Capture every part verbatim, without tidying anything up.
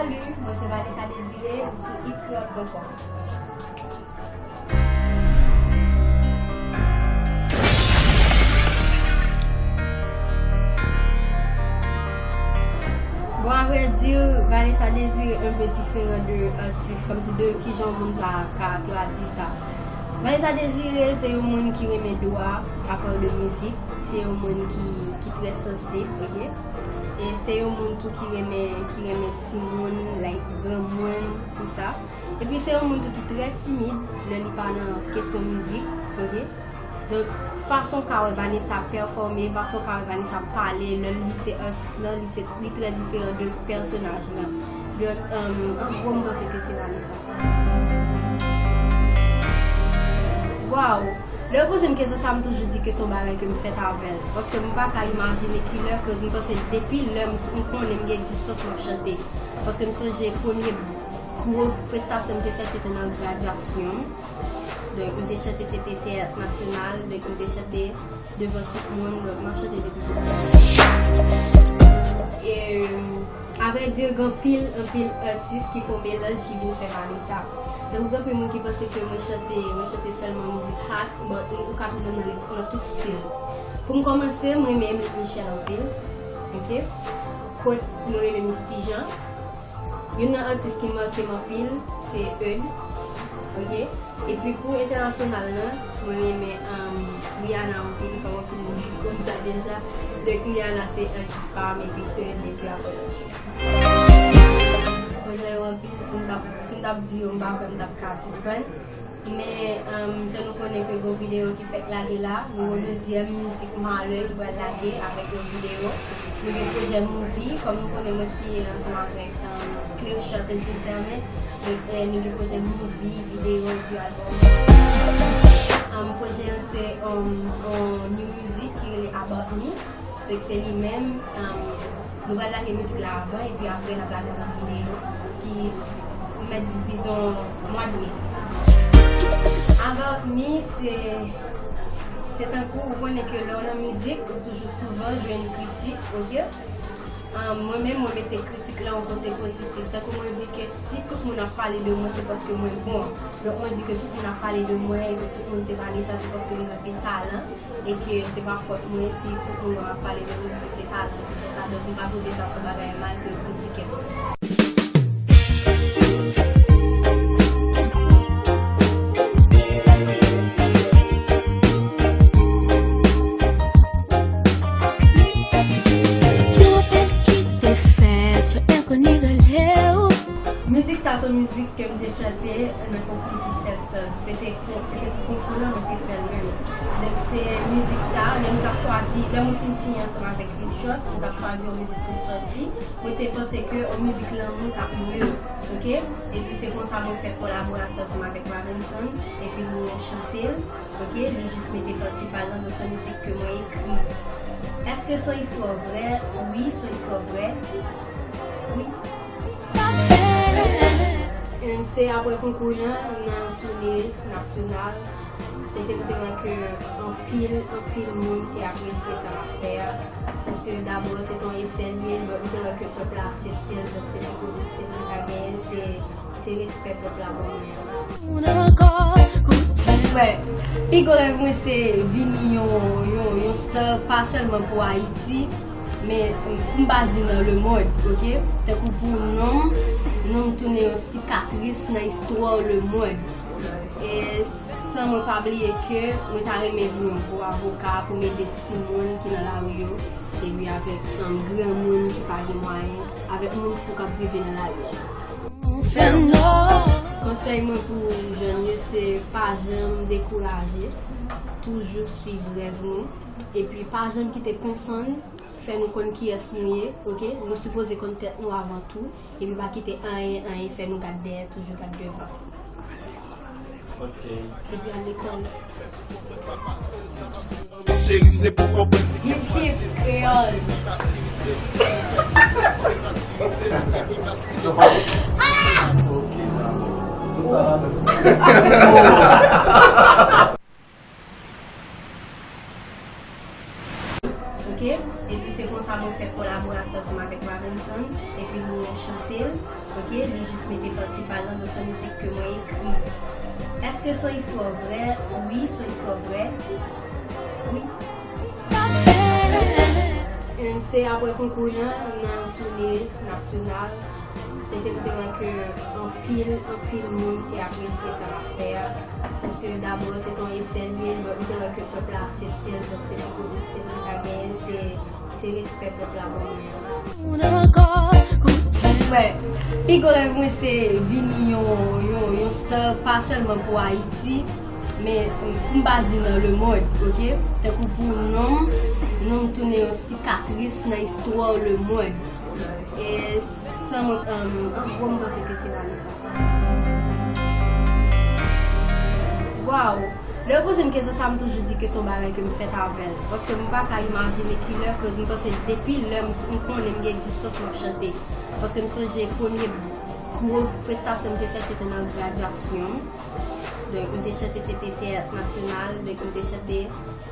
Salut, mwen se Vanessa Désiré, ou sou hit creole point com. Bon, à vrai dire, Vanessa Désiré un peu différent de artiste, kòmsi de kijan moun ta ka tradui sa. Vanessa Désiré se yon moun ki renmen dwa, apa de mizik, se yon moun ki, ki trè sansib, ok? E se yon moun tou ki renmen, ki renmen timoun, like, granmoun, tou sa. Epi se yon moun tou ki trè timid lè li pa nan kesyon mizik, ok? Donk, fason w ka wè Vanessa pèfòme, fason w ka wè Vanessa pale, lè li se atis lan, li se, li trè diferan de pèsonaj lan. Donk, um, an gwo, m panse ke se Vanessa. Waw! Lè yo poze m kesyon sa, m toujou di ke se yon bagay ke m fèt avè l. Paske m pa ka imajine kilè, ke m panse depi lè m, m konnen m gen egzistans, m ap chante. Paske m sonje premye gwo prestasyon m te fè, se te nan gradyasyon m. Donk, m te chante, se te teyat nasyonal. Donk, m te chante devan tout moun. Donk, m ap chante depi tout moun. E, à vrai dire, gen anpil, anpil atis ki fè yon melanj ki vin fè Vanessa. Donk, gen anpil moun ki panse ke mwen chante, mwen chante sèlman mizik hot, but ou ka twouve m nan, nan tout stil. Pou m kòmanse, mwen renmen Emeline Michel anpil. Ok? Kot mwen renmen Misty Jean. Youn nan atis ki make m anpil, se Eude. Ok? Epi pou entènasyonal lan, mwen renmen, um, Rihanna anpil, kòm anpil moun ki konn sa deja. Donk Rihanna se atis pa m, epi Eude, epi apre Pwojè yo anpil, si m t ap, si m t ap di yo, m pa kwè m t ap ka sispann. Men, um, jan nou konnen ke gen yon videyo ki fèk lage la, nou gen yon dezyèm mizik Malè ki pral lage avèk yon videyo. Nou gen pwojè movie, kòm nou konnen mwen siyen ansanm avèk, um, Clear Shot Entertainment. Donk, eh, nou gen pwojè movie, videyo, epi albòm. Um, pwojè an se, um, yon new music ki rele About Me. Donk se li menm, um, nou pral lage mizik la avan, epi apre n ap lage yon videyo ki mèt di, dizon, mwa d me. About Me, se, se tankou ou konnen ke lè w nan mizik, ou toujou souvan jwenn kritik, ok? Um, mwen menm, mwen mete kritik la yon kote pozitif. Tankou mwen di ke si tout moun ap pale de mwen, se paske mwen bon. Donk mwen di ke tout moun ap pale de mwen, e ke tout moun se Vanessa, se paske m gen anpil talan. E ke se pa fòt mwen si tout moun yo ap pale de mwen, se, se talan ki fè sa. Donk, m pa twouve sa se yon bagay mal ke yo kritike m. Yon apèl ki te fèt, yon enkoni rele w. Mizik sa se yon mizik ke m te chante nan konkou G X L Stars. Se te pou, se te pou konkou lan, mwen te fè l menm. Donk, se mizik sa, lè nou t ap chwazi, lè mwen fin siyen ansanm avèk Clear Shot, nou t ap chwazi yon mizik pou n sòti. Mwen te panse ke yon mizik lanmou t ap mye, ok? Epi se konsa mwen fè kolaborasyon ansanm avèk Ravenson, epi nou chante l, ok? Li jis mete pati pa l lan, donk se yon mizik ke mwen ekri. Èske se yon istwa vrè? Wi, se yon istwa vrè. Wi. E se apre konkou lan, nan toune nasyonal, se te moutre mwen ke anpil, anpil moun te apresye sa m ap fè a. Paske dabò, se te yon esè l ye, donk m te wè ke pèp la aksepte l, donk se te pozitif, se pou sa genyen, se, se respè pèp la ban mwen an. Mwen, pi gwo rèv mwen se vini yon, yon, yon star, pa sèlman pou Ayiti, men pou m pa di nan lemonn, ok? Tankou pou non m, non m tounen yon sikatris nan istwa lemonn. E san mwen pa bliye ke mwen ta renmen vin yon bon avoka pou m ede timoun ki nan lari yo, epi avèk, um, granmoun ki pa gen mwayen, avèk moun fou k ap drive nan lari a. Konsèy mwen pou jèn yo, se pa janm dekouraje, toujou swiv rèv nou, epi pa janm kite pèsonn fè nou konn kiyès nou ye, ok? Nou sipoze konn tèt nou avan tou, epi pa kite anyen, anyen fè nou gad dèyè, toujou gad devan. Ok. Epi al lekòl. Cheri, se pou konprann ti kè frajil. Hip, hip, kreyòl. Ok, dakò. Tout sa la menm. Ok? Epi se konsa mwen fè kolaborasyon ansanm avèk Ravenson, epi nou chante l, oke, li jis mete pati pa l lan, donk se yon mizik ke mwen ekri. Èske se yon istwa vrè? Wi, se yon istwa vrè. Wi. E se apre konkou an, nan toune nasyonal, se ke m te wè ke anpil, anpil moun te apresye sa m ap fè a. Paske dabò, se te yon esè l ye, donk m te wè ke pèp la aksepte l, donk se sipoze, se pou l ta genyen, se, se respè pèp la ban mwen an. Mwen, pi gwo rèv mwen se vini yon, yon, yon star, pa sèlman pou Ayiti, men m pa di nan lemonn, oke? Tankou pou non m, non m tounen yon sikatris nan istwa lemonn. E san mwen, um, an gwo, m panse ke se Vanessa. Waw! Lè yo poze m kesyon sa, m toujou di ke se yon bagay ke m fèt avè l. Paske m pa ka imajine kilè, koz m panse depi lè m, m konnen m gen egzistans, m ap chante. Paske m sonje premye gwo prestasyon m te fè, se te nan gradyasyon m. Donk, m te chante, se te teyat nasyonal, donk m te chante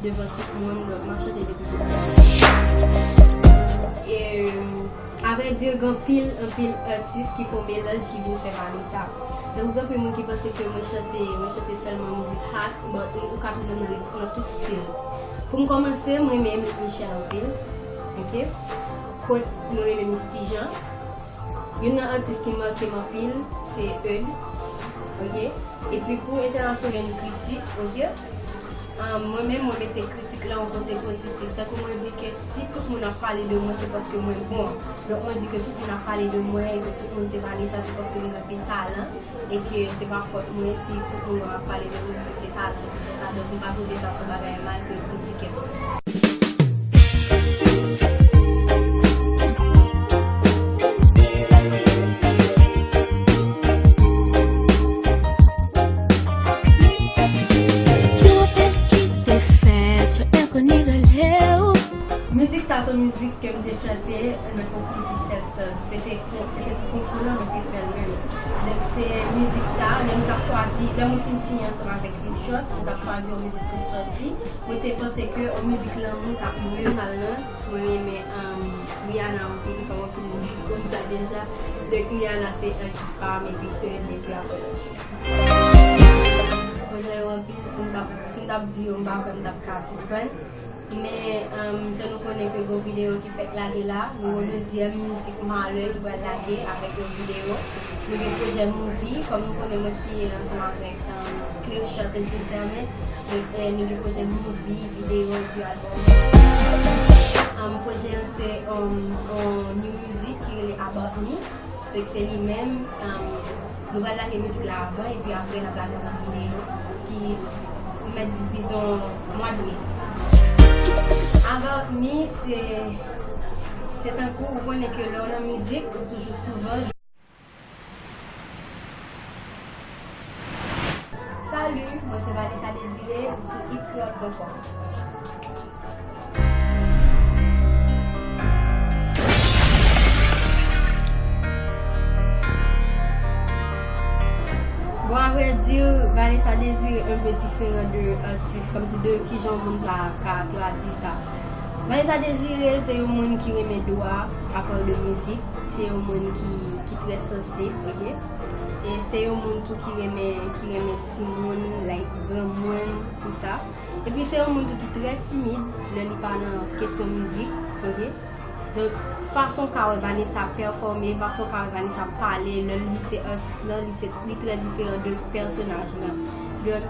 devan tout moun, donk m ap chante depi tout tan. E, avrèdi, gen anpil, anpil atis ki fè yon melanj ki vin fè Vanessa. Donk, gen anpil moun ki panse ke mwen chante, mwen chante sèlman mizik hot, but ou ka twouve m nan, nan tout stil. Pou m kòmanse, mwen renmen Emeline Michel anpil, oke? Kot mwen renmen Misty Jean. Youn nan atis ki make m anpil, se Eude, oke? Epi pou entènasyonal, nou kritik, oke? Ahn, mwen menm, mwen mete kritik la yon kote pozitif. Tankou mwen di ke si tout moun ap pale de mwen, se paske mwen bon. Donk, mwen di ke tout moun ap pale de mwen, e ke tout moun se Vanessa, se paske m gen anpil talan, e ke se pa fòt mwen si tout moun ap pale de mwen, se, se talan ki fè sa. Donk, m pa twouve sa se yon bagay mal ke yo kritike m. Mizik sa se yon mizik ke m te chante nan konkou Jig Sèl Stars. Se te, se te pou konkou lan mwen te fè l menm. Donk se mizik sa, lè nou t ap chwazi, lè mwen fin siyen ansanm avèk Lil Shot, nou t ap chwazi yon mizik pou n sòti. Mwen te panse ke yon mizik lanmou t ap mye nan lan. Mwen renmen, um, Rihanna anpil, li fè m anpil moun konn sa deja. Donk Rihanna se atis pa m epi Eude epi apre Lil Shot. Pwojè yo anpil, si m t ap, si m t ap di yo, m pa kwè m t ap ka sispann. Men, um, jan nou konnen ke gen yon videyo ki fèk lage la, nou gen yon dezyèm mizik Malè ki pral lage avèk yon videyo. Nou gen pwojè movie, kòm nou konnen mwen siyen ansanm avèk, um, Clear Shot Entertainment. Donk, eh, nou gen pwojè movie, videyo, epi albòm. Um, pwojè an se, um, yon new music ki rele About Me. Donk se li menm, um, nou pral lage mizik la avan, epi apre n ap lage yon videyo ki mèt di, dizon, mwa d me. About Me, se, se tankou ou konnen ke lè w nan mizik, ou toujou souvan. Salut, mwen se Vanessa Désiré, ou sou it kreyòl pwen kòm. Bon, à vrai dire, Vanessa Désiré un peu différent de artiste, kòmsi de kijan moun ta ka tradui sa. Vanessa Désiré se yon moun ki renmen dwa, apa de mizik, se yon moun ki, ki trè sansib, oke? E se yon moun tou ki renmen, ki renmen timoun, like, granmoun, tou sa. Epi se yon moun tou ki trè timid lè li pa nan kesyon mizik, oke? Donk, fason w ka wè Vanessa pèfòme, fason w ka wè Vanessa pale, lè li se atis lan, li se, li trè diferan de pèsonaj lan. Donk,